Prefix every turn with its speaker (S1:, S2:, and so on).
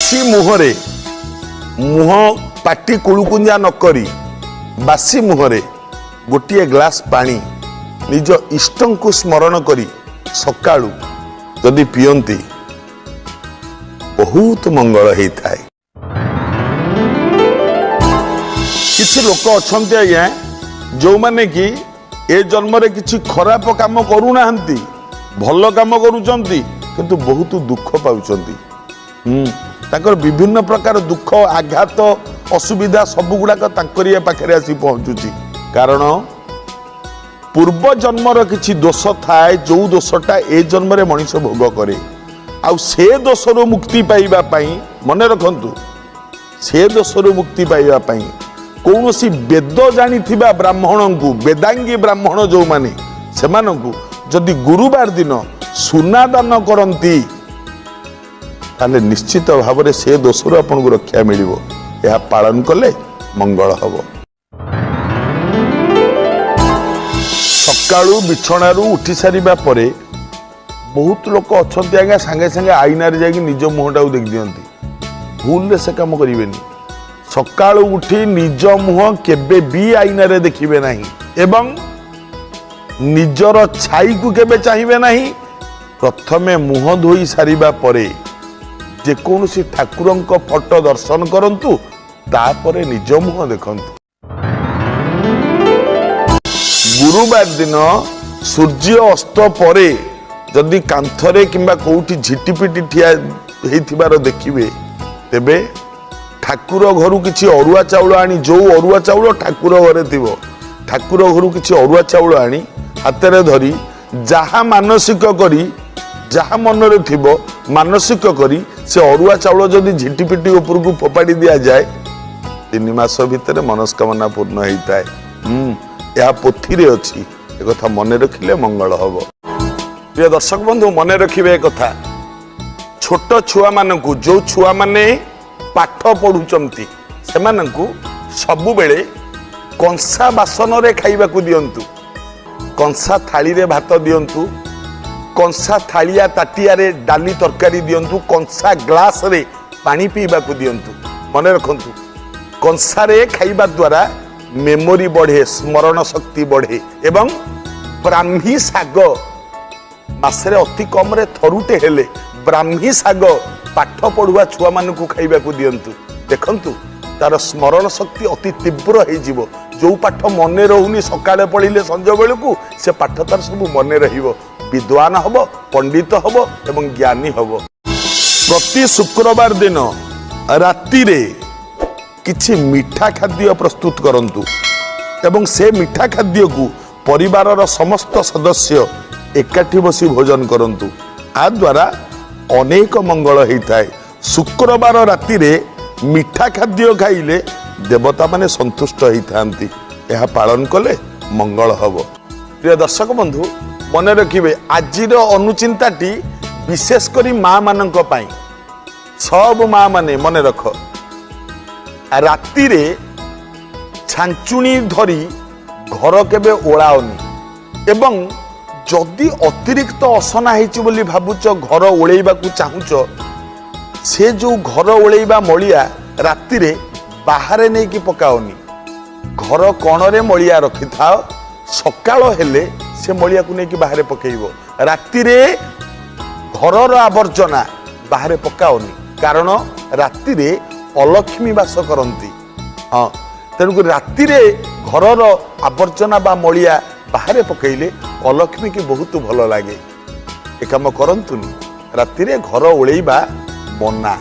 S1: ବାସି ମୁହଁରେ, ମୁହଁ ପାଟି କୁଳୁକୁଞ୍ଜା ନ କରି ବାସି ମୁହଁରେ ଗୋଟିଏ ଗ୍ଲାସ ପାଣି ନିଜ ଇଷ୍ଟଙ୍କୁ ସ୍ମରଣ କରି ସକାଳୁ ଯଦି ପିଅନ୍ତି, ବହୁତ ମଙ୍ଗଳ ହେଇଥାଏ। କିଛି ଲୋକ ଅଛନ୍ତି ଆଜ୍ଞା, ଯେଉଁମାନେ କି ଏ ଜନ୍ମରେ କିଛି ଖରାପ କାମ କରୁନାହାନ୍ତି, ଭଲ କାମ କରୁଛନ୍ତି, କିନ୍ତୁ ବହୁତ ଦୁଃଖ ପାଉଛନ୍ତି। ତାଙ୍କର ବିଭିନ୍ନ ପ୍ରକାର ଦୁଃଖ, ଆଘାତ, ଅସୁବିଧା ସବୁଗୁଡ଼ାକ ତାଙ୍କରି ପାଖରେ ଆସି ପହଞ୍ଚୁଛି। କାରଣ ପୂର୍ବ ଜନ୍ମର କିଛି ଦୋଷ ଥାଏ, ଯେଉଁ ଦୋଷଟା ଏ ଜନ୍ମରେ ମଣିଷ ଭୋଗ କରେ। ଆଉ ସେ ଦୋଷରୁ ମୁକ୍ତି ପାଇବା ପାଇଁ, ମନେ ରଖନ୍ତୁ, ସେ ଦୋଷରୁ ମୁକ୍ତି ପାଇବା ପାଇଁ କୌଣସି ବେଦ ଜାଣିଥିବା ବ୍ରାହ୍ମଣଙ୍କୁ, ବେଦାଙ୍ଗୀ ବ୍ରାହ୍ମଣ ଯେଉଁମାନେ, ସେମାନଙ୍କୁ ଯଦି ଗୁରୁବାର ଦିନ ସୁନା ଦାନ କରନ୍ତି, ତାହେଲେ ନିଶ୍ଚିତ ଭାବରେ ସେ ଦୋଷରୁ ଆପଣଙ୍କୁ ରକ୍ଷା ମିଳିବ। ଏହା ପାଳନ କଲେ ମଙ୍ଗଳ ହେବ। ସକାଳୁ ବିଛଣାରୁ ଉଠି ସାରିବା ପରେ ବହୁତ ଲୋକ ଅଛନ୍ତି ଆଜ୍ଞା, ସାଙ୍ଗେ ସାଙ୍ଗେ ଆଇନାରେ ଯାଇକି ନିଜ ମୁହଁଟାକୁ ଦେଖିଦିଅନ୍ତି। ଭୁଲରେ ସେ କାମ କରିବେନି। ସକାଳୁ ଉଠି ନିଜ ମୁହଁ କେବେ ବି ଆଇନାରେ ଦେଖିବେ ନାହିଁ ଏବଂ ନିଜର ଛାଇକୁ କେବେ ଚାହିଁବେ ନାହିଁ। ପ୍ରଥମେ ମୁହଁ ଧୋଇ ସାରିବା ପରେ ଯେକୌଣସି ଠାକୁରଙ୍କ ଫଟୋ ଦର୍ଶନ କରନ୍ତୁ, ତାପରେ ନିଜ ମୁହଁ ଦେଖନ୍ତୁ। ଗୁରୁବାର ଦିନ ସୂର୍ଯ୍ୟ ଅସ୍ତ ପରେ ଯଦି କାନ୍ଥରେ କିମ୍ବା କୋଉଠି ଝିଟିପିଟି ଠିଆ ହେଇଥିବାର ଦେଖିବେ, ତେବେ ଠାକୁର ଘରୁ କିଛି ଅରୁଆ ଚାଉଳ ଆଣି, ଯୋଉ ଅରୁଆ ଚାଉଳ ଠାକୁର ଘରେ ଥିବ, ଠାକୁର ଘରୁ କିଛି ଅରୁଆ ଚାଉଳ ଆଣି ହାତରେ ଧରି ଯାହା ମାନସିକ କରି, ଯାହା ମନରେ ଥିବ ମାନସିକ କରି, ସେ ଅରୁଆ ଚାଉଳ ଯଦି ଝିଟିପିଟି ଉପରକୁ ଫୋପାଡ଼ି ଦିଆଯାଏ, 3 ମାସ ଭିତରେ ମନସ୍କାମନା ପୂର୍ଣ୍ଣ ହେଇଥାଏ। ଏହା ପୋଥିରେ ଅଛି। ଏକଥା ମନେ ରଖିଲେ ମଙ୍ଗଳ ହବ। ପ୍ରିୟ ଦର୍ଶକ ବନ୍ଧୁ, ମନେ ରଖିବେ ଏକଥା, ଛୋଟ ଛୁଆମାନଙ୍କୁ, ଯୋଉ ଛୁଆମାନେ ପାଠ ପଢୁଛନ୍ତି, ସେମାନଙ୍କୁ ସବୁବେଳେ କଂସା ବାସନରେ ଖାଇବାକୁ ଦିଅନ୍ତୁ। କଂସା ଥାଳିରେ ଭାତ ଦିଅନ୍ତୁ, କଂସା ଥାଳିଆ ତାଟିଆରେ ଡାଲି ତରକାରୀ ଦିଅନ୍ତୁ, କଂସା ଗ୍ଲାସରେ ପାଣି ପିଇବାକୁ ଦିଅନ୍ତୁ। ମନେ ରଖନ୍ତୁ, କଂସାରେ ଖାଇବା ଦ୍ୱାରା ମେମୋରି ବଢ଼େ, ସ୍ମରଣ ଶକ୍ତି ବଢ଼େ। ଏବଂ ବ୍ରାହ୍ମୀ ଶାଗ ମାସରେ ଅତି କମରେ ଥରୁଟେ ହେଲେ ବ୍ରାହ୍ମୀ ଶାଗ ପାଠ ପଢୁଆ ଛୁଆମାନଙ୍କୁ ଖାଇବାକୁ ଦିଅନ୍ତୁ। ଦେଖନ୍ତୁ, ତାର ସ୍ମରଣ ଶକ୍ତି ଅତି ତୀବ୍ର ହେଇଯିବ। ଯୋଉ ପାଠ ମନେ ରହୁନି ସକାଳେ ପଢିଲେ ସଞ୍ଜ ବେଳକୁ ସେ ପାଠ ତାର ସବୁ ମନେ ରହିବ। ବିଦ୍ୱାନ ହବ, ପଣ୍ଡିତ ହବ ଏବଂ ଜ୍ଞାନୀ ହବ। ପ୍ରତି ଶୁକ୍ରବାର ଦିନ ରାତିରେ କିଛି ମିଠା ଖାଦ୍ୟ ପ୍ରସ୍ତୁତ କରନ୍ତୁ ଏବଂ ସେ ମିଠା ଖାଦ୍ୟକୁ ପରିବାରର ସମସ୍ତ ସଦସ୍ୟ ଏକାଠି ବସି ଭୋଜନ କରନ୍ତୁ। ଆ ଦ୍ୱାରା ଅନେକ ମଙ୍ଗଳ ହେଇଥାଏ। ଶୁକ୍ରବାର ରାତିରେ ମିଠା ଖାଦ୍ୟ ଖାଇଲେ ଦେବତାମାନେ ସନ୍ତୁଷ୍ଟ ହେଇଥାନ୍ତି। ଏହା ପାଳନ କଲେ ମଙ୍ଗଳ ହବ। ପ୍ରିୟ ଦର୍ଶକ ବନ୍ଧୁ, ମନେ ରଖିବେ, ଆଜିର ଅନୁଚିନ୍ତାଟି ବିଶେଷ କରି ମା ମାନଙ୍କ ପାଇଁ। ସବୁ ମା ମାନେ ମନେ ରଖ, ରାତିରେ ଛାଞ୍ଚୁଣି ଧରି ଘର କେବେ ଓଳାଅନି। ଏବଂ ଯଦି ଅତିରିକ୍ତ ଅସନା ହେଇଛି ବୋଲି ଭାବୁଛ, ଘର ଓଳେଇବାକୁ ଚାହୁଁଛ, ସେ ଯୋଉ ଘର ଓଳେଇବା ମଳିଆ ରାତିରେ ବାହାରେ ନେଇକି ପକାଅନି। ଘର କଣରେ ମଳିଆ ରଖିଥାଅ। ସକାଳ ହେଲେ ସେ ମଳିଆକୁ ନେଇକି ବାହାରେ ପକେଇବ। ରାତିରେ ଘରର ଆବର୍ଜନା ବାହାରେ ପକାଅନି, କାରଣ ରାତିରେ ଅଲକ୍ଷ୍ମୀ ବାସ କରନ୍ତି। ହଁ, ତେଣୁକରି ରାତିରେ ଘରର ଆବର୍ଜନା ବା ମଳିଆ ବାହାରେ ପକେଇଲେ ଅଲକ୍ଷ୍ମୀକି ବହୁତ ଭଲ ଲାଗେ। ଏ କାମ କରନ୍ତୁନି। ରାତିରେ ଘର ଓଳେଇବା ମନା।